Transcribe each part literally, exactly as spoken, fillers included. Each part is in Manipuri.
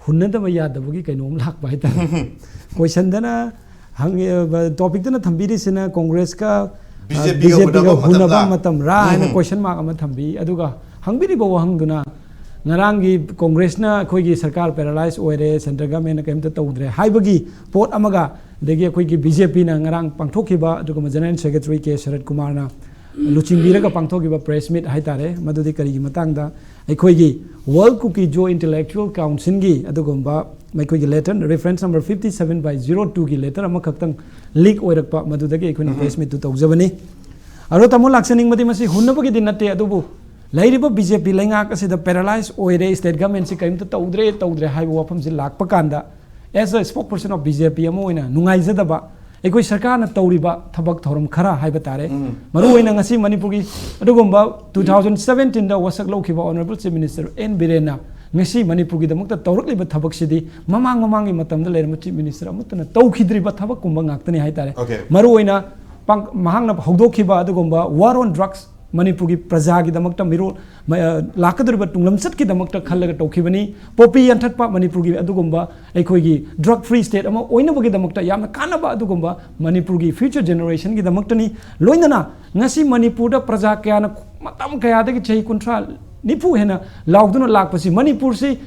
ꯍꯨꯟꯅꯗꯕ ꯌꯥꯗꯕꯒꯤ ꯀꯩꯅꯣꯝ ꯂꯥꯛꯄ ꯍꯥꯏꯇꯥꯔꯦ꯫ ꯀꯣꯏꯁꯟꯗꯅ ꯍꯪꯉꯤ, ꯇꯣꯄꯤꯛꯇꯅ ꯊꯝꯕꯤꯔꯤꯁꯤꯅ ꯀꯣꯡꯒ꯭ꯔꯦꯁꯀ ꯕꯤ ꯖꯦ ꯄꯤꯒ ꯍꯨꯟꯅꯕ ꯍꯨꯟꯅꯕ ꯃꯇꯝꯂꯥ? ꯃꯇꯝꯔꯥ ꯍꯥꯏꯅ ꯀꯣꯏꯁꯟ ꯃꯥꯔꯛ ꯑꯃ ꯊꯝꯕꯤ꯫ ꯑꯗꯨꯒ ꯍꯪꯕꯤꯔꯤꯕ ꯋꯥꯍꯪꯗꯨꯅ ꯉꯔꯥꯡꯒꯤ ꯀꯣꯡꯒ꯭ꯔꯦꯁꯅ ꯑꯩꯈꯣꯏꯒꯤ ꯁꯔꯀꯥꯔ ꯄꯦꯔꯥꯂꯥꯏꯁ ꯑꯣꯏꯔꯦ, ꯁꯦꯟꯇ꯭ꯔꯦꯜ ꯒꯚꯔꯟꯃꯦꯟꯅ ꯀꯔꯤꯝꯇ ꯇꯧꯗ꯭ꯔꯦ ꯍꯥꯏꯕꯒꯤ ꯄꯣꯠ ꯑꯃꯒ, ꯑꯗꯒꯤ ꯑꯩꯈꯣꯏꯒꯤ ꯕꯤ ꯖꯦ ꯄꯤꯅ ꯉꯔꯥꯡ ꯄꯥꯡꯊꯣꯛꯈꯤꯕ, ꯑꯗꯨꯒꯨꯝꯕ ꯖꯦꯅꯔꯦꯜ ꯁꯦꯀ꯭ꯔꯦꯇꯔꯤ ꯀꯦ ꯁꯔꯠ ꯀꯨꯃꯥꯔꯅ ꯂꯨꯆꯤꯡꯕꯤꯔꯒ ꯄꯥꯡꯊꯣꯛꯈꯤꯕ ꯄ꯭ꯔꯦꯁ ꯃꯤꯠ ꯍꯥꯏꯇꯥꯔꯦ, ꯃꯗꯨꯗꯤ ꯀꯔꯤꯒꯤ ꯃꯇꯥꯡꯗ? ꯑꯩꯈꯣꯏꯒꯤ ꯋꯥꯔꯜ ꯀꯨꯀꯤ ꯖꯣ ꯏꯟꯇꯦꯂꯦꯛꯆꯨꯑꯦꯜ ꯀꯥꯎꯟꯁꯤꯜꯒꯤ ꯑꯗꯨꯒꯨꯝꯕ ꯑꯩꯈꯣꯏꯒꯤ letter, reference number fifty seven by zero ꯇꯨꯒꯤ ꯂꯦꯇꯔ ꯑꯃꯈꯛꯇꯪ ꯂꯤꯛ ꯑꯣꯏꯔꯛꯄ, ꯃꯗꯨꯗꯒꯤ ꯑꯩꯈꯣꯏꯅ ꯄ꯭ꯔꯦꯁ ꯃꯤꯠꯇꯨ ꯇꯧꯖꯕꯅꯤ꯫ ꯑꯗꯣ ꯇꯥꯃꯣ, ꯂꯥꯛꯆꯅꯤꯡꯕꯗꯤ ꯃꯁꯤ ꯍꯨꯟꯅꯕꯒꯤꯗꯤ ꯅꯠꯇꯦ, ꯑꯗꯨꯕꯨ ꯂꯩꯔꯤꯕ ꯕꯤ ꯖꯦ ꯄꯤ ꯂꯩꯉꯥꯛ ꯑꯁꯤꯗ ꯄꯦꯔꯥꯂꯥꯏꯁ ꯑꯣꯏꯔꯦ, ꯁ꯭ꯇꯦꯠ ꯒꯚꯔꯟꯃꯦꯟꯁꯤ ꯀꯔꯤꯝꯇ ꯇꯧꯗ꯭ꯔꯦ, ꯇꯧꯗ꯭ꯔꯦ ꯍꯥꯏꯕ ꯋꯥꯐꯝꯁꯤ ꯂꯥꯛꯄ ꯀꯥꯟꯗ, ꯑꯦꯁ ꯑ ꯁ꯭ꯄꯣꯛ ꯄꯔꯁꯟ ꯑꯣꯐ ꯕꯤ ꯖꯦ ꯄꯤ ꯑꯃ ꯑꯣꯏꯅ ꯅꯨꯡꯉꯥꯏꯖꯗꯕ, ꯑꯩꯈꯣꯏ ꯁꯔꯀꯥꯔꯅ ꯇꯧꯔꯤꯕ ꯊꯕꯛ ꯊꯧꯔꯝ ꯈꯔ ꯍꯥꯏꯕ ꯇꯥꯔꯦ꯫ ꯃꯔꯨꯑꯣꯏꯅ ꯉꯁꯤ ꯃꯅꯤꯄꯨꯔꯒꯤ ꯑꯗꯨꯒꯨꯝꯕ ꯇꯨ ꯊꯥꯎꯖꯟ ꯁꯚꯦꯟꯇꯤꯟꯗ ꯋꯥꯁꯛ ꯂꯧꯈꯤꯕ ꯑꯣꯅꯔꯦꯕꯜ ꯆꯤꯐ ꯃꯤꯅꯤꯁꯇꯔ ꯑꯦꯟ ꯕꯤꯔꯦꯟꯅ ꯉꯁꯤ ꯃꯅꯤꯄꯨꯔꯒꯤꯗꯃꯛꯇ ꯇꯧꯔꯛꯂꯤꯕ ꯊꯕꯛꯁꯤꯗꯤ ꯃꯃꯥꯡ ꯃꯃꯥꯡꯒꯤ ꯃꯇꯝꯗ ꯂꯩꯔꯝꯕ ꯆꯤꯐ ꯃꯤꯅꯤꯁꯇꯔ ꯑꯃꯠꯇꯅ ꯇꯧꯈꯤꯗ꯭ꯔꯤꯕ ꯊꯕꯛꯀꯨꯝꯕ ꯉꯥꯛꯇꯅꯤ ꯍꯥꯏꯇꯥꯔꯦ꯫ Okay. ꯃꯔꯨꯑꯣꯏꯅ ꯄꯥꯡ-, ꯃꯍꯥꯛꯅ ꯍꯧꯗꯣꯛꯈꯤꯕ ꯑꯗꯨꯒꯨꯝꯕ ꯋꯥꯔ ꯑꯣꯟ ꯗ꯭ꯔꯛꯁ, ꯃꯅꯤꯄꯨꯔꯒꯤ ꯄ꯭ꯔꯖꯥꯒꯤꯗꯃꯛꯇ, ꯃꯤꯔꯣꯜ, ꯃ-, ꯑ, ꯂꯥꯛꯀꯗꯧꯔꯤꯕ ꯇꯨꯡꯂꯝꯆꯠꯀꯤꯗꯃꯛꯇ ꯈꯜꯂꯒ ꯇꯧꯈꯤꯕꯅꯤ꯫ ꯄꯣꯄꯤ ꯌꯥꯟꯊꯠꯄ, ꯃꯅꯤꯄꯨꯔꯒꯤ ꯑꯗꯨꯒꯨꯝꯕ ꯑꯩꯈꯣꯏꯒꯤ ꯗ꯭ꯔꯒ ꯐ꯭ꯔꯤ ꯁ꯭ꯇꯦꯠ ꯑꯃ ꯑꯣꯏꯅꯕꯒꯤꯗꯃꯛꯇ ꯌꯥꯝꯅ ꯀꯥꯟꯅꯕ ꯑꯗꯨꯒꯨꯝꯕ ꯃꯅꯤꯄꯨꯔꯒꯤ ꯐ꯭ꯌꯨꯆꯔ ꯖꯦꯅꯦꯔꯦꯁꯟꯒꯤꯗꯃꯛꯇꯅꯤ꯫ ꯂꯣꯏꯅꯅ ꯉꯁꯤ ꯃꯅꯤꯄꯨꯔꯗ ꯄ꯭ꯔꯖꯥ ꯀꯌꯥꯅ ꯃꯇꯝ ꯀꯌꯥꯗꯒꯤ, ꯆꯍꯤ ꯀꯨꯟꯊ꯭ꯔꯥ, ꯅꯤꯐꯨ ꯍꯦꯟꯅ ꯂꯥꯎꯗꯨꯅ ꯂꯥꯛꯄꯁꯤ, ꯃꯅꯤꯄꯨꯔꯁꯤ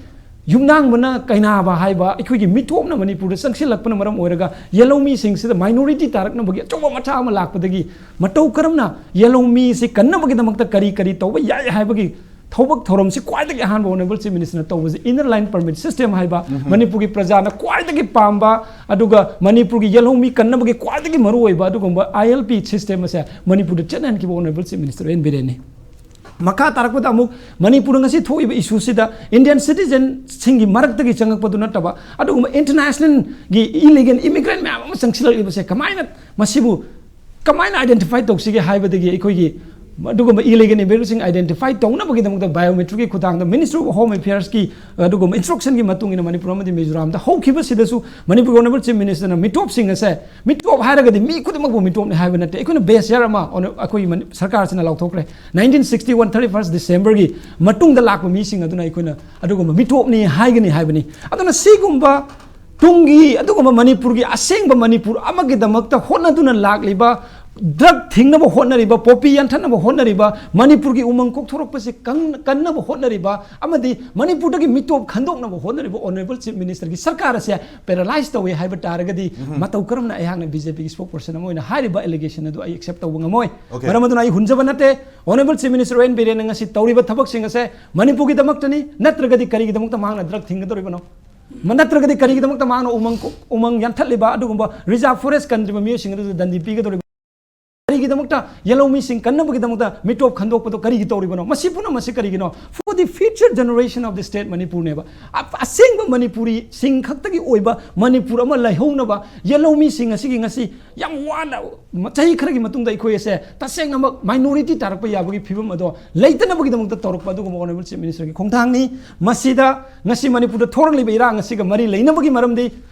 ꯌꯨꯝꯅꯥꯡꯕꯅ ꯀꯩꯅꯥꯕ ꯍꯥꯏꯕ ꯑꯩꯈꯣꯏꯒꯤ ꯃꯤꯇꯣꯞꯅ ꯃꯅꯤꯄꯨꯔꯗ ꯆꯪꯁꯤꯜꯂꯛꯄꯅ ꯃꯔꯝ ꯑꯣꯏꯔꯒ ꯌꯦꯜꯍꯧꯃꯤꯁꯤꯡꯁꯤꯗ ꯃꯥꯏꯅꯣꯔꯤꯇꯤ ꯇꯥꯔꯛꯅꯕꯒꯤ ꯑꯆꯧꯕ ꯃꯊꯥ ꯑꯃ ꯂꯥꯛꯄꯗꯒꯤ ꯃꯇꯧ ꯀꯔꯝꯅ ꯌꯦꯜꯍꯧꯃꯤꯁꯤ ꯀꯟꯅꯕꯒꯤꯗꯃꯛꯇ ꯀꯔꯤ ꯀꯔꯤ ꯇꯧꯕ ꯌꯥꯏ ꯍꯥꯏꯕꯒꯤ ꯊꯕꯛ ꯊꯧꯔꯝꯁꯤ ꯈ꯭ꯋꯥꯏꯗꯒꯤ ꯑꯍꯥꯟꯕ ꯑꯣꯅꯔꯦꯕꯜ ꯆꯤꯐ ꯃꯤꯅꯤꯁꯇꯔꯅ ꯇꯧꯕꯁꯤ ꯏꯟꯅꯔ ꯂꯥꯏꯟ ꯄꯔꯃꯤꯠ ꯁꯤꯁꯇꯦꯝ ꯍꯥꯏꯕ, ꯃꯅꯤꯄꯨꯔꯒꯤ ꯄ꯭ꯔꯖꯥꯅ ꯈ꯭ꯋꯥꯏꯗꯒꯤ ꯄꯥꯝꯕ, ꯑꯗꯨꯒ ꯃꯅꯤꯄꯨꯔꯒꯤ ꯌꯦꯜꯍꯧꯃꯤ ꯀꯟꯅꯕꯒꯤ ꯈ꯭ꯋꯥꯏꯗꯒꯤ ꯃꯔꯨꯑꯣꯏꯕ ꯑꯗꯨꯒꯨꯝꯕ ꯑꯥꯏ ꯑꯦꯜ ꯄꯤ ꯁꯤꯁꯇꯦꯝ ꯑꯁꯦ ꯃꯅꯤꯄꯨꯔꯗ ꯆꯠꯅꯍꯟꯈꯤꯕ ꯑꯣꯅꯔꯦꯕꯜ ꯆꯤꯐ ꯃꯤꯅꯤꯁꯇꯔ ꯑꯦꯟ ꯕꯤꯔꯦꯟꯅꯤ꯫ ꯃꯈꯥ ꯇꯥꯔꯛꯄꯗ ꯑꯃꯨꯛ ꯃꯅꯤꯄꯨꯔꯗ ꯉꯁꯤ ꯊꯣꯛꯏꯕ ꯏꯁꯨꯁꯤꯗ ꯏꯟꯗꯤꯌꯟ ꯁꯤꯇꯤꯖꯟꯁꯤꯡꯒꯤ ꯃꯔꯛꯇꯒꯤ ꯆꯪꯉꯛꯄꯗꯨ ꯅꯠꯇꯕ ꯑꯗꯨꯒꯨꯝꯕ ꯏꯟꯇꯔꯅꯦꯁꯅꯦꯜꯒꯤ ꯏꯂꯤꯒꯦꯜ ꯏꯃꯤꯒ꯭ꯔꯦꯟ ꯃꯌꯥꯝ ꯑꯃ ꯆꯪꯁꯤꯜꯂꯛꯂꯤꯕꯁꯦ ꯀꯃꯥꯏꯅ, ꯃꯁꯤꯕꯨ ꯀꯃꯥꯏꯅ ꯑꯥꯏꯗꯦꯟꯇꯤꯐꯥꯏ ꯇꯧꯁꯤꯒꯦ ꯍꯥꯏꯕꯗꯒꯤ ꯑꯩꯈꯣꯏꯒꯤ ꯑꯗꯨꯒꯨꯝꯕ ꯏꯂꯤꯒꯦꯜ ꯏꯃꯤꯒ꯭ꯔꯦꯟꯁꯤꯡ ꯑꯥꯏꯗꯦꯟꯇꯤꯐꯥꯏ ꯇꯧꯅꯕꯒꯤꯗꯃꯛꯇ ꯕꯥꯏꯑꯣꯃꯦꯇ꯭ꯔꯤꯛꯀꯤ ꯈꯨꯊꯥꯡꯗ ꯃꯤꯅꯤꯁꯇ꯭ꯔꯤ ꯑꯣꯐ ꯍꯣꯝ ꯑꯦꯐꯤꯌꯔꯁꯀꯤ ꯑꯗꯨꯒꯨꯝꯕ ꯏꯟꯁꯇ꯭ꯔꯛꯁꯟꯒꯤ ꯃꯇꯨꯡ ꯏꯟꯅ ꯃꯅꯤꯄꯨꯔ ꯑꯃꯗꯤ ꯃꯤꯖꯣꯔꯥꯝꯗ ꯍꯧꯈꯤꯕꯁꯤꯗꯁꯨ ꯃꯅꯤꯄꯨꯔꯒꯤ ꯑꯣꯅꯔꯦꯕꯜ ꯆꯤꯐ ꯃꯤꯅꯤꯁꯇꯔꯅ ꯃꯤꯇꯣꯞꯁꯤꯡ ꯑꯁꯦ, ꯃꯤꯇꯣꯞ ꯍꯥꯏꯔꯒꯗꯤ ꯃꯤ ꯈꯨꯗꯤꯡꯃꯛꯄꯨ ꯃꯤꯇꯣꯞꯅꯤ ꯍꯥꯏꯕ ꯅꯠꯇꯦ, ꯑꯩꯈꯣꯏꯅ ꯕꯦꯁ ꯌꯥꯔ ꯑꯃ ꯑꯣꯅ-, ꯑꯩꯈꯣꯏꯒꯤ ꯃꯅꯤ-, ꯁꯔꯀꯥꯔꯁꯤꯅ ꯂꯥꯎꯊꯣꯛꯈ꯭ꯔꯦ꯫ Nineteen sixty one thirty first ꯗꯤꯁꯦꯝꯕꯔꯒꯤ ꯃꯇꯨꯡꯗ ꯂꯥꯛꯄ ꯃꯤꯁꯤꯡ ꯑꯗꯨꯅ ꯑꯩꯈꯣꯏꯅ ꯑꯗꯨꯒꯨꯝꯕ ꯃꯤꯇꯣꯞꯅꯤ ꯍꯥꯏꯒꯅꯤ ꯍꯥꯏꯕꯅꯤ꯫ ꯑꯗꯨꯅ ꯁꯤꯒꯨꯝꯕ ꯇꯨꯡꯒꯤ ꯑꯗꯨꯒꯨꯝꯕ ꯃꯅꯤꯄꯨꯔꯒꯤ ꯑꯁꯦꯡꯕ ꯃꯅꯤꯄꯨꯔ ꯑꯃꯒꯤꯗꯃꯛꯇ ꯍꯣꯠꯅꯗꯨꯅ ꯂꯥꯛꯂꯤꯕ, ꯗ꯭ꯔꯒ ꯊꯤꯡꯅꯕ ꯍꯣꯠꯅꯔꯤꯕ, ꯄꯣꯄꯤ ꯌꯥꯟꯊꯠꯅꯕ ꯍꯣꯠꯅꯔꯤꯕ, ꯃꯅꯤꯄꯨꯔꯒꯤ ꯎꯃꯪ ꯀꯣꯛꯊꯣꯔꯛꯄꯁꯤ ꯀꯪ-, ꯀꯟꯅꯕ ꯍꯣꯠꯅꯔꯤꯕ ꯑꯃꯗꯤ ꯃꯅꯤꯄꯨꯔꯗꯒꯤ ꯃꯤꯇꯣꯞ ꯈꯟꯗꯣꯛꯅꯕ ꯍꯣꯠꯅꯔꯤꯕ ꯑꯣꯅꯔꯦꯕꯜ ꯆꯤꯐ ꯃꯤꯅꯤꯁꯇꯔꯒꯤ ꯁꯔꯀꯥꯔ ꯑꯁꯦ ꯄꯦꯔꯥꯂꯥꯏꯁ ꯇꯧꯏ ꯍꯥꯏꯕ ꯇꯥꯔꯒꯗꯤ ꯃꯇꯧ ꯀꯔꯝꯅ ꯑꯩꯍꯥꯛꯅ ꯕꯤ ꯖꯦ ꯄꯤꯒꯤ ꯁ꯭ꯄꯣꯛ ꯄꯔꯁꯟ ꯑꯃ ꯑꯣꯏꯅ ꯍꯥꯏꯔꯤꯕ ꯑꯦꯂꯤꯒꯦꯁꯟ ꯑꯗꯨ ꯑꯩ ꯑꯦꯛꯁꯦꯞ ꯇꯧꯕ ꯉꯝꯃꯣꯏ꯫ Okay. ꯃꯔꯝ ꯑꯗꯨꯅ ꯑꯩ ꯍꯨꯟꯖꯕ ꯅꯠꯇꯦ꯫ ꯑꯣꯅꯔꯦꯕꯜ ꯆꯤꯐ ꯃꯤꯅꯤꯁꯇꯔ ꯑꯦꯟ ꯕꯤꯔꯦꯟꯅ ꯉꯁꯤ ꯇꯧꯔꯤꯕ ꯊꯕꯛꯁꯤꯡ ꯑꯁꯦ ꯃꯅꯤꯄꯨꯔꯒꯤꯗꯃꯛꯇꯅꯤ, ꯅꯠꯇ꯭ꯔꯒꯗꯤ ꯀꯔꯤꯒꯤꯗꯃꯛꯇ ꯃꯍꯥꯛꯅ ꯗ꯭ꯔꯒ ꯊꯤꯡꯒꯗꯧꯔꯤꯕꯅꯣ? ꯃ-, ꯅꯠꯇ꯭ꯔꯒꯗꯤ ꯀꯔꯤꯒꯤꯗꯃꯛꯇ ꯃꯍꯥꯛꯅ ꯎꯃꯪ ꯀꯣ-, ꯎꯃꯪ ꯌꯥꯟꯊꯠꯂꯤꯕ ꯑꯗꯨꯒꯨꯝꯕ ꯔꯤꯖꯥꯔꯚ ꯐꯣꯔꯦꯁ ꯀꯟꯗ꯭ꯔꯤꯕ ꯃꯤꯑꯣꯏꯁꯤꯡ ꯑꯗꯨꯗ ꯗꯟꯗꯤ ꯄꯤꯒꯗꯧꯔꯤꯕ? ꯀꯔꯤꯒꯤꯗꯃꯛꯇ ꯌꯦꯜꯍꯧꯃꯤꯁꯤꯡ ꯀꯟꯅꯕꯒꯤꯗꯃꯛꯇ ꯃꯤꯇꯣꯞ ꯈꯟꯗꯣꯛꯄꯗꯣ ꯀꯔꯤꯒꯤ ꯇꯧꯔꯤꯕꯅꯣ? ꯃꯁꯤ ꯄꯨꯝꯅꯃꯛꯁꯤ ꯀꯔꯤꯒꯤꯅꯣ? For the future generation of the state ꯃꯅꯤꯄꯨꯔꯅꯦꯕ꯫ ꯑ-, ꯑꯁꯦꯡꯕ ꯃꯅꯤꯄꯨꯔꯤꯁꯤꯡ ꯈꯛꯇꯒꯤ ꯑꯣꯏꯕ ꯃꯅꯤꯄꯨꯔ ꯑꯃ ꯂꯩꯍꯧꯅꯕ ꯌꯦꯜꯍꯧꯃꯤꯁꯤꯡ ꯑꯁꯤꯒꯤ ꯉꯁꯤ ꯌꯥꯝ ꯋꯥꯅ ꯆꯍꯤ ꯈꯔꯒꯤ ꯃꯇꯨꯡꯗ ꯑꯩꯈꯣꯏ ꯑꯁꯦ ꯇꯁꯦꯡꯅꯃꯛ ꯃꯥꯏꯅꯣꯔꯤꯇꯤ ꯇꯥꯔꯛꯄ ꯌꯥꯕꯒꯤ ꯐꯤꯕꯝ ꯑꯗꯣ ꯂꯩꯇꯅꯕꯒꯤꯗꯃꯛꯇ ꯇꯧꯔꯛꯄ ꯑꯗꯨꯒꯨꯝꯕ ꯑꯣꯅꯔꯦꯕꯜ ꯆꯤꯐ ꯃꯤꯅꯤꯁꯇꯔꯒꯤ ꯈꯣꯡꯊꯥꯡꯅꯤ꯫ ꯃꯁꯤꯗ ꯉꯁꯤ ꯃꯅꯤꯄꯨꯔꯗ ꯊꯣꯔꯛꯂꯤꯕ ꯏꯔꯥꯡ ꯑꯁꯤꯒ ꯃꯔꯤ ꯂꯩꯅꯕꯒꯤ ꯃꯔꯝꯗꯤ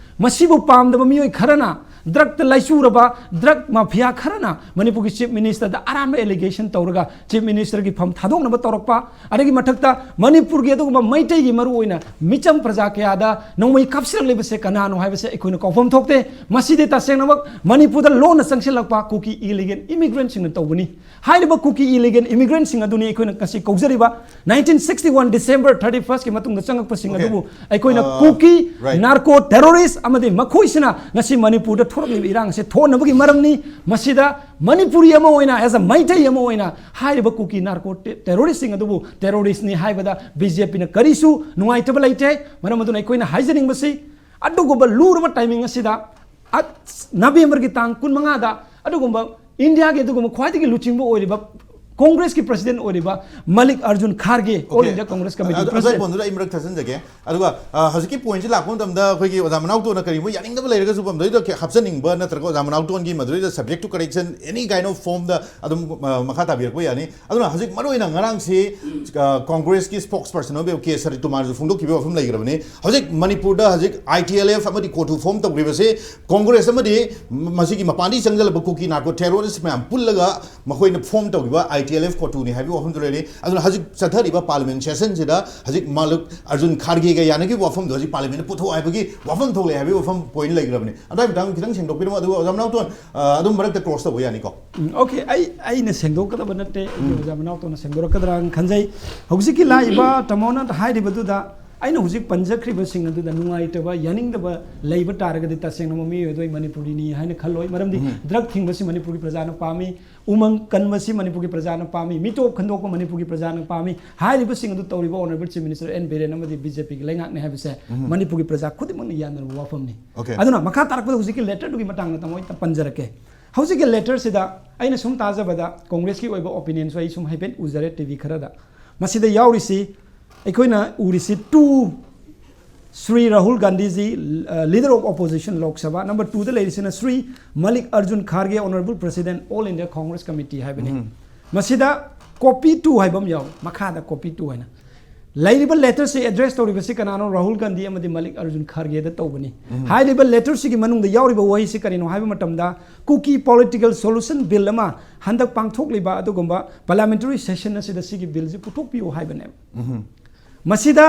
ꯃꯁꯤꯕꯨ ꯄꯥꯝꯗꯕ ꯃꯤꯑꯣꯏ ꯈꯔꯅ, ꯗ꯭ꯔꯒꯇ ꯂꯥꯏꯆꯨꯔꯕ ꯗ꯭ꯔꯒ ꯃꯥꯐꯤꯌꯥ ꯈꯔꯅ ꯃꯅꯤꯄꯨꯔꯒꯤ ꯆꯤꯐ ꯃꯤꯅꯤꯁꯇꯔꯗ ꯑꯔꯥꯟꯕ ꯑꯦꯂꯤꯒꯦꯁꯟ ꯇꯧꯔꯒ ꯆꯤꯐ ꯃꯤꯅꯤꯁꯇꯔꯒꯤ ꯐꯝ ꯊꯥꯗꯣꯛꯅꯕ ꯇꯧꯔꯛꯄ, ꯑꯗꯒꯤ ꯃꯊꯛꯇ ꯃꯅꯤꯄꯨꯔꯒꯤ ꯑꯗꯨꯒꯨꯝꯕ ꯃꯩꯇꯩꯒꯤ ꯃꯔꯨꯑꯣꯏꯅ ꯃꯤꯆꯝ ꯄ꯭ꯔꯖꯥ ꯀꯌꯥꯗ ꯅꯣꯡꯃꯩ ꯀꯥꯞꯁꯤꯜꯂꯛꯂꯤꯕꯁꯦ ꯀꯅꯥꯅꯣ ꯍꯥꯏꯕꯁꯦ ꯑꯩꯈꯣꯏꯅ ꯀꯥꯎꯐꯝ ꯊꯣꯛꯇꯦ꯫ ꯃꯁꯤꯗꯤ ꯇꯁꯦꯡꯅꯃꯛ ꯃꯅꯤꯄꯨꯔꯗ ꯂꯣꯟꯅ ꯆꯪꯁꯤꯜꯂꯛꯄ ꯀꯨꯀꯤ ꯏꯂꯤꯒꯦꯜ ꯏꯃꯤꯒ꯭ꯔꯦꯟꯁꯤꯡꯅ ꯇꯧꯕꯅꯤ꯫ ꯍꯥꯏꯔꯤꯕ ꯀꯨꯀꯤ ꯏꯂꯤꯒꯦꯜ ꯏꯃꯤꯒ꯭ꯔꯦꯟꯁꯤꯡ ꯑꯗꯨꯅꯤ ꯑꯩꯈꯣꯏꯅ ꯉꯁꯤ ꯀꯧꯖꯔꯤꯕ꯫ Nineteen sixty one December thirty ꯐꯥꯔꯁꯀꯤ ꯃꯇꯨꯡꯗ ꯆꯪꯉꯛꯄꯁꯤꯡ Okay. ꯑꯗꯨꯕꯨ ꯑꯩꯈꯣꯏꯅ Uh, ꯀꯨꯀꯤ right. ꯅꯥꯔꯀꯣ ꯇꯦꯔꯣꯔꯤꯁ ꯑꯃꯗꯤ ꯃꯈꯣꯏꯁꯤꯅ ꯉꯁꯤ ꯃꯅꯤꯄꯨꯔꯗ ꯊꯣꯔꯛꯂꯤꯕ ꯏꯔꯥꯡ ꯑꯁꯤ ꯊꯣꯛꯍꯟꯅꯕꯒꯤ ꯃꯔꯝꯅꯤ꯫ ꯃꯁꯤꯗ ꯃꯅꯤꯄꯨꯔꯤ ꯑꯃ ꯑꯣꯏꯅ, as a ꯃꯩꯇꯩ ꯑꯃ ꯑꯣꯏꯅ, ꯍꯥꯏꯔꯤꯕ ꯀꯨꯀꯤ ꯅꯥꯔꯀꯣ ꯇꯦ-, ꯇꯦꯔꯣꯔꯤꯁꯁꯤꯡ ꯑꯗꯨꯕꯨ ꯇꯦꯔꯣꯔꯤꯁ꯭ꯠꯅꯤ ꯍꯥꯏꯕꯗ ꯕꯤ ꯖꯦ ꯄꯤꯅ ꯀꯔꯤꯁꯨ ꯅꯨꯡꯉꯥꯏꯇꯕ ꯂꯩꯇꯦ꯫ ꯃꯔꯝ ꯑꯗꯨꯅ ꯑꯩꯈꯣꯏꯅ ꯍꯥꯏꯖꯅꯤꯡꯕꯁꯤ, ꯑꯗꯨꯒꯨꯝꯕ ꯂꯨꯔꯕ ꯇꯥꯏꯃꯤꯡ ꯑꯁꯤꯗ ꯑ-, ꯅꯕꯦꯝꯕꯔꯒꯤ ꯇꯥꯡ ꯀꯨꯟꯃꯉꯥꯗ ꯑꯗꯨꯒꯨꯝꯕ ꯏꯟꯗꯤꯌꯥꯒꯤ ꯑꯗꯨꯒꯨꯝꯕ ꯈ꯭ꯋꯥꯏꯗꯒꯤ ꯂꯨꯆꯤꯡꯕ ꯑꯣꯏꯔꯤꯕ ꯀꯣꯡꯒ꯭ꯔꯦꯁꯀꯤ ꯄ꯭ꯔꯁꯤꯗꯦꯟ ꯑꯣꯏꯔꯤꯕ Mallik Arjun Kharge, all Okay. India Congress committee ꯑꯗꯨ- ꯑꯗꯨ ꯄ꯭ꯔꯁꯤꯗꯦꯟ꯫ ꯄꯣꯏꯟꯗꯨꯗ ꯑꯩ ꯃꯔꯛ ꯊꯠꯆꯟꯖꯒꯦ꯫ ꯑꯗꯨꯒ ꯑ, ꯍꯧꯖꯤꯛꯀꯤ ꯄꯣꯏꯟꯁꯤ ꯂꯥꯛꯄ ꯃꯇꯝꯗ ꯑꯩꯈꯣꯏꯒꯤ ꯑꯣꯖꯥ ꯃꯅꯥꯎꯇꯣꯟꯅ ꯀꯔꯤꯒꯨꯝꯕ ꯌꯥꯅꯤꯡꯗꯕ ꯂꯩꯔꯒꯁꯨ ꯄꯝꯗꯩꯗ ꯍꯥꯞꯆꯅꯤꯡꯕ ꯅꯠꯇ꯭ꯔꯒ ꯑꯣꯖꯥ ꯃꯅꯥꯎꯇꯣꯟꯒꯤ ꯃꯗꯨꯗꯩꯗ subject to correction any kind of formꯗ ꯑꯗꯨꯝ ꯑ, ꯃꯈꯥ ꯇꯥꯕꯤꯔꯛꯄ ꯌꯥꯅꯤ꯫ ꯑꯗꯨꯅ ꯍꯧꯖꯤꯛ ꯃꯔꯨꯑꯣꯏꯅ ꯉꯔꯥꯡꯁꯤ ꯑ, ꯀꯣꯡꯒ꯭ꯔꯦꯁꯀꯤ spokesperson ꯑꯣꯏꯕ ꯀꯦ ꯁꯔꯤꯠꯀꯨꯃꯥꯔꯁꯨ ꯐꯣꯡꯗꯣꯛꯈꯤꯕ ꯋꯥꯐꯝ ꯂꯩꯈ꯭ꯔꯕꯅꯤ꯫ ꯍꯧꯖꯤꯛ ꯃꯅꯤꯄꯨꯔꯗ ꯍꯧꯖꯤꯛ I T L F ꯑꯃꯗꯤ COTU form ꯇꯧꯈ꯭ꯔꯤꯕꯁꯤ ꯀꯣꯡꯒ꯭ꯔꯦꯁ ꯑꯃꯗꯤ ꯃꯁꯤꯒꯤ ꯃꯄꯥꯟꯗꯒꯤ ꯆꯪꯁꯤꯜꯂꯕ ꯀꯨꯀꯤ narco terrorist ꯃꯌꯥꯝ ꯄꯨꯜꯂꯒ ꯃꯈꯣꯏꯅ form ꯇꯧꯈꯤꯕ I T L F COTUꯅꯤ ꯍꯥꯏꯕꯒꯤ ꯋꯥꯐꯝꯗꯨ ꯂꯩꯔꯦ꯫ ꯑꯗꯨꯅ ꯍꯧꯖꯤꯛ ꯆꯠꯊꯔꯤꯕ parliament sessionꯁꯤꯗ ꯍꯧꯖꯤꯛ ꯃꯥꯂꯨꯛ ꯑꯔꯖꯨꯟ ꯈꯥꯔꯒꯦꯒ ꯌꯥꯅꯈꯤꯕ ꯋꯥꯐꯝꯗꯣ ꯍꯧꯖꯤꯛ parliamentꯇ ꯄꯨꯊꯣꯛꯑꯣ ꯍꯥꯏꯕꯒꯤ ꯋꯥꯐꯝ ꯊꯣꯛꯂꯛꯑꯦ ꯍꯥꯏꯕꯒꯤ ꯋꯥꯐꯝ point ꯂꯩꯈ꯭ꯔꯕꯅꯤ꯫ ꯑꯗꯨꯒꯤ ꯃꯇꯥꯡꯗ ꯈꯤꯇꯪ ꯁꯦꯡꯗꯣꯛꯄꯤꯔꯝꯃꯣ꯫ ꯑꯗꯨꯒ ꯑꯣꯖꯥ ꯃꯅꯥꯎꯇꯣꯟ, ꯑ, ꯑꯗꯨꯝ ꯃꯔꯛꯇ cross ꯇꯧꯕ ꯌꯥꯅꯤꯀꯣ꯫ ꯎꯝ, okay, ꯑꯩ ꯑꯩꯅ ꯁꯦꯡꯗꯣꯛꯀꯗꯕ ꯅꯠꯇꯦ, ꯑꯩꯒꯤ ꯑꯣꯖꯥ ꯃꯅꯥꯎꯇꯣꯟꯅ ꯁꯦꯡꯗꯣꯔꯛꯀꯗ꯭ꯔꯥꯅ ꯈꯟꯖꯩ꯫ ꯍꯧꯖꯤꯛꯀꯤ ꯂꯥꯛꯏꯕ ꯇꯥꯃꯣꯅ ꯍꯥꯏꯔꯤꯕꯗꯨꯗ ꯑꯩꯅ ꯍꯧꯖꯤꯛ ꯄꯟꯖꯈ꯭ꯔꯤꯕꯁꯤꯡ ꯑꯗꯨꯗ ꯅꯨꯡꯉꯥꯏꯇꯕ, ꯌꯥꯅꯤꯡꯗꯕ ꯂꯩꯕ ꯇꯥꯔꯒꯗꯤ ꯇꯁꯦꯡꯅ ꯃꯤꯑꯣꯏ ꯑꯗꯨ ꯑꯩ ꯃꯅꯤꯄꯨꯔꯤꯅꯤ ꯍꯥꯏꯅ ꯈꯜꯂꯣꯏ꯫ ꯃꯔꯝꯗꯤ drug ꯊꯤꯡꯕꯁꯤ ꯃꯅꯤꯄꯨꯔꯒꯤ ꯄ꯭ꯔꯖꯥꯅ ꯄꯥꯝꯃꯤ, ꯎꯃꯪ ꯀꯟꯕꯁꯤ ꯃꯅꯤꯄꯨꯔꯒꯤ ꯄ꯭ꯔꯖꯥꯅ ꯄꯥꯝꯃꯤ, ꯃꯤꯇꯣꯞ ꯈꯟꯗꯣꯛꯄ ꯃꯅꯤꯄꯨꯔꯒꯤ ꯄ꯭ꯔꯖꯥꯅ ꯄꯥꯝꯃꯤ꯫ ꯍꯥꯏꯔꯤꯕꯁꯤꯡ ꯑꯗꯨ ꯇꯧꯔꯤꯕ Honourable Chief Minister N Biren ꯑꯃꯗꯤ BJPꯒꯤ ꯂꯩꯉꯥꯛꯅꯤ ꯍꯥꯏꯕꯁꯦ ꯃꯅꯤꯄꯨꯔꯒꯤ ꯄ꯭ꯔꯖꯥ ꯈꯨꯗꯤꯡꯃꯛꯅ ꯌꯥꯅꯔꯕ ꯋꯥꯐꯝꯅꯤ꯫ Okay. ꯑꯗꯨꯅ ꯃꯈꯥ ꯇꯥꯔꯛꯄꯗ ꯍꯧꯖꯤꯛꯀꯤ letterꯗꯨꯒꯤ ꯃꯇꯥꯡꯗ ꯇꯥꯃꯣ ꯑꯩ ꯄꯟꯖꯔꯛꯀꯦ꯫ ꯍꯧꯖꯤꯛꯀꯤ letterꯁꯤꯗ ꯑꯩꯅ ꯁꯨꯝ ꯇꯥꯖꯕꯗ, ꯀꯣꯡꯒ꯭ꯔꯦꯁꯀꯤ ꯑꯣꯏꯕ opinionꯁꯨ ꯑꯩ ꯁꯨꯝ ꯍꯥꯏꯐꯦꯠ ꯎꯖꯔꯦ TV ꯈꯔꯗ꯫ ꯃꯁꯤꯗ ꯌꯥꯎꯔꯤꯁꯤ, ꯑꯩꯈꯣꯏꯅ ꯎꯔꯤꯁꯤ two, ꯁ꯭ꯔꯤ ꯔꯥꯍꯨꯜ ꯒꯥꯟꯙꯤꯖꯤ, ꯑ, leader of opposition Lok Sabha, number twoꯗ ꯂꯩꯔꯤꯁꯤꯅ Shri ꯃꯜꯂꯤꯛ Arjun ꯈꯥꯔꯒꯦ, Honourable President, All India Congress Committee ꯍꯥꯏꯕꯅꯤ꯫ ꯃꯁꯤꯗ copy two ꯍꯥꯏꯕ ꯑꯃ ꯌꯥꯎꯏ, ꯃꯈꯥꯗ copy two ꯍꯥꯏꯅ꯫ ꯂꯩꯔꯤꯕ letterꯁꯤ address ꯇꯧꯔꯤꯕꯁꯤ ꯀꯅꯥꯅꯣ? ꯔꯥꯍꯨꯜ ꯒꯥꯟꯙꯤ ꯑꯃꯗꯤ ꯃꯜꯂꯤꯛ ꯑꯔꯖꯨꯟ ꯈꯥꯔꯒꯦꯗ ꯇꯧꯕꯅꯤ꯫ ꯍꯥꯏꯔꯤꯕ letterꯁꯤꯒꯤ ꯃꯅꯨꯡꯗ ꯌꯥꯎꯔꯤꯕ ꯋꯥꯍꯩꯁꯤ ꯀꯔꯤꯅꯣ ꯍꯥꯏꯕ ꯃꯇꯝꯗ, ꯀꯨꯀꯤ political solution bill ꯑꯃ ꯍꯟꯗꯛ ꯄꯥꯡꯊꯣꯛꯂꯤꯕ ꯑꯗꯨꯒꯨꯝꯕ parliamentary session ꯑꯁꯤꯗ ꯁꯤꯒꯤ billꯁꯤ ꯄꯨꯊꯣꯛꯄꯤꯌꯨ ꯍꯥꯏꯕꯅꯦꯕ꯫ ꯃꯁꯤꯗ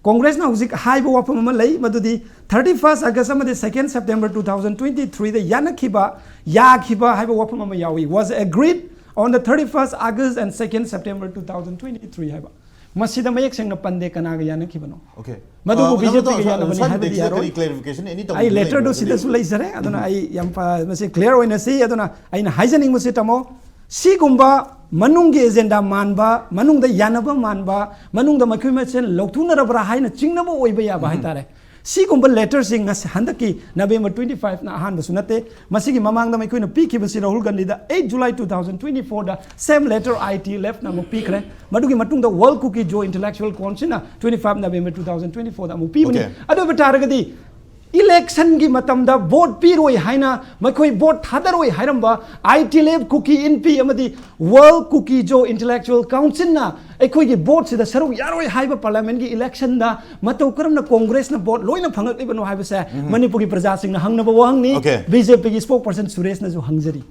ꯀꯣꯡꯒ꯭ꯔꯦꯁꯅ ꯍꯧꯖꯤꯛ ꯍꯥꯏꯕ ꯋꯥꯐꯝ ꯑꯃ ꯂꯩ, ꯃꯗꯨꯗꯤ thirty first August ꯑꯃꯗꯤ second September two thousand twenty threeꯗ ꯌꯥꯅꯈꯤꯕ, ꯌꯥꯈꯤꯕ ꯍꯥꯏꯕ ꯋꯥꯐꯝ ꯑꯃ ꯌꯥꯎꯏ, was agreed on the thirty first August and second September two thousand twenty three ꯍꯥꯏꯕ꯫ ꯃꯁꯤꯗ ꯃꯌꯦꯛ ꯁꯦꯡꯅ ꯄꯟꯗꯦ ꯀꯅꯥꯒ ꯌꯥꯅꯈꯤꯕꯅꯣ꯫ Okay. ꯃꯗꯨꯕꯨ ꯑ, BJPꯒ ꯑꯗꯨ ꯌꯥꯅꯕꯅꯤ ꯁ꯭ꯋꯥꯏ ꯍꯥꯏꯕꯗꯤ ꯃꯇꯦꯛꯁꯤꯗ ꯌꯥꯔꯣꯏ꯫ ꯀꯔꯤ clarification, any doubt ꯑꯩ ꯂꯩꯕ꯭ꯔꯥ? letterꯗꯨ ꯃꯗꯨꯗꯤ ꯁꯤꯗꯁꯨ ꯂꯩꯖꯔꯦ, ꯑꯗꯨꯅ ꯑꯩ ꯌꯥꯝ ꯐ-, ꯃꯁꯤ clear ꯑꯣꯏꯅ ꯁꯤ, ꯑꯗꯨꯅ ꯑꯩꯅ ꯍꯥꯏꯖꯅꯤꯡꯕꯁꯤ ꯇꯥꯃꯣ, ꯁꯤꯒꯨꯝꯕ ꯃꯅꯨꯡꯒꯤ agenda ꯃꯥꯟꯕ, ꯃꯅꯨꯡꯗ ꯌꯥꯅꯕ ꯃꯥꯟꯕ, ꯃꯅꯨꯡꯗ ꯃꯈꯣꯏ ꯃꯁꯦꯟ ꯂꯧꯊꯣꯛꯅꯔꯕ꯭ꯔꯥ ꯍꯥꯏꯅ ꯆꯤꯡꯅꯕ ꯑꯣꯏꯕ ꯌꯥꯕ ꯍꯥꯏꯇꯥꯔꯦ꯫ ꯁꯤꯒꯨꯝꯕ ꯂꯦꯇꯔꯁꯤꯡ ꯉꯁꯤ ꯍꯟꯗꯛꯀꯤ ꯅꯕꯦꯝꯕꯔ ꯇ꯭ꯋꯦꯟꯇꯤ ꯐꯥꯏꯚꯅ ꯑꯍꯥꯟꯕꯁꯨ ꯅꯠꯇꯦ꯫ ꯃꯁꯤꯒꯤ ꯃꯃꯥꯡꯗ ꯑꯩꯈꯣꯏꯅ ꯄꯤꯈꯤꯕꯁꯤ ꯔꯥꯍꯨꯜ ꯒꯥꯟꯙꯤꯗ eight July two thousand twenty ꯐꯣꯔꯗ same letter I T L ꯑꯦꯐꯅ ꯑꯃꯨꯛ ꯄꯤꯈ꯭ꯔꯦ꯫ ꯃꯗꯨꯒꯤ ꯃꯇꯨꯡꯗ ꯋꯥꯔꯜ ꯀꯨꯀꯤ ꯖꯣ ꯏꯟꯇꯦꯂꯦꯛꯆꯨꯑꯦꯜ ꯀꯥꯎꯟꯁꯤꯜꯅ twenty five November two thousand twenty ꯐꯣꯔꯗ ꯑꯃꯨꯛ ꯄꯤꯕꯅꯤ꯫ Okay. ꯑꯗꯨ ꯑꯣꯏꯕ ꯇꯥꯔꯒꯗꯤ ꯏꯂꯦꯛꯁꯟꯒꯤ ꯃꯇꯝꯗ ꯚꯣꯠ ꯄꯤꯔꯣꯏ ꯍꯥꯏꯅ, ꯃꯈꯣꯏ ꯚꯣꯠ ꯊꯥꯗꯔꯣꯏ ꯍꯥꯏꯔꯝꯕ ꯑꯥꯏ ꯇꯤ ꯑꯦꯜ ꯑꯦꯐ, ꯀꯨꯀꯤ ꯏꯟꯄꯤ ꯑꯃꯗꯤ ꯋꯥꯔꯜ ꯀꯨꯀꯤ ꯖꯣ ꯏꯟꯇꯦꯂꯦꯛꯆꯨꯑꯦꯜ ꯀꯥꯎꯟꯁꯤꯜꯅ ꯑꯩꯈꯣꯏꯒꯤ ꯚꯣꯠꯁꯤꯗ ꯁꯔꯨꯛ ꯌꯥꯔꯣꯏ ꯍꯥꯏꯕ ꯄꯥꯔꯂꯤꯌꯥꯃꯦꯟꯒꯤ ꯏꯂꯦꯛꯁꯟꯗ ꯃꯇꯧ ꯀꯔꯝꯅ ꯀꯣꯡꯒ꯭ꯔꯦꯁꯅ ꯚꯣꯠ ꯂꯣꯏꯅ ꯐꯪꯂꯛꯂꯤꯕꯅꯣ ꯍꯥꯏꯕꯁꯦ ꯃꯅꯤꯄꯨꯔꯒꯤ ꯄ꯭ꯔꯖꯥꯁꯤꯡꯅ ꯍꯪꯅꯕ ꯋꯥꯍꯪꯅꯤ꯫ Okay. ꯕꯤ ꯖꯦ ꯄꯤꯒꯤ ꯁ꯭ꯄꯣꯛ ꯄꯔꯁꯟ ꯁꯨꯔꯦꯁꯅꯁꯨ ꯍꯪꯖꯔꯤ꯫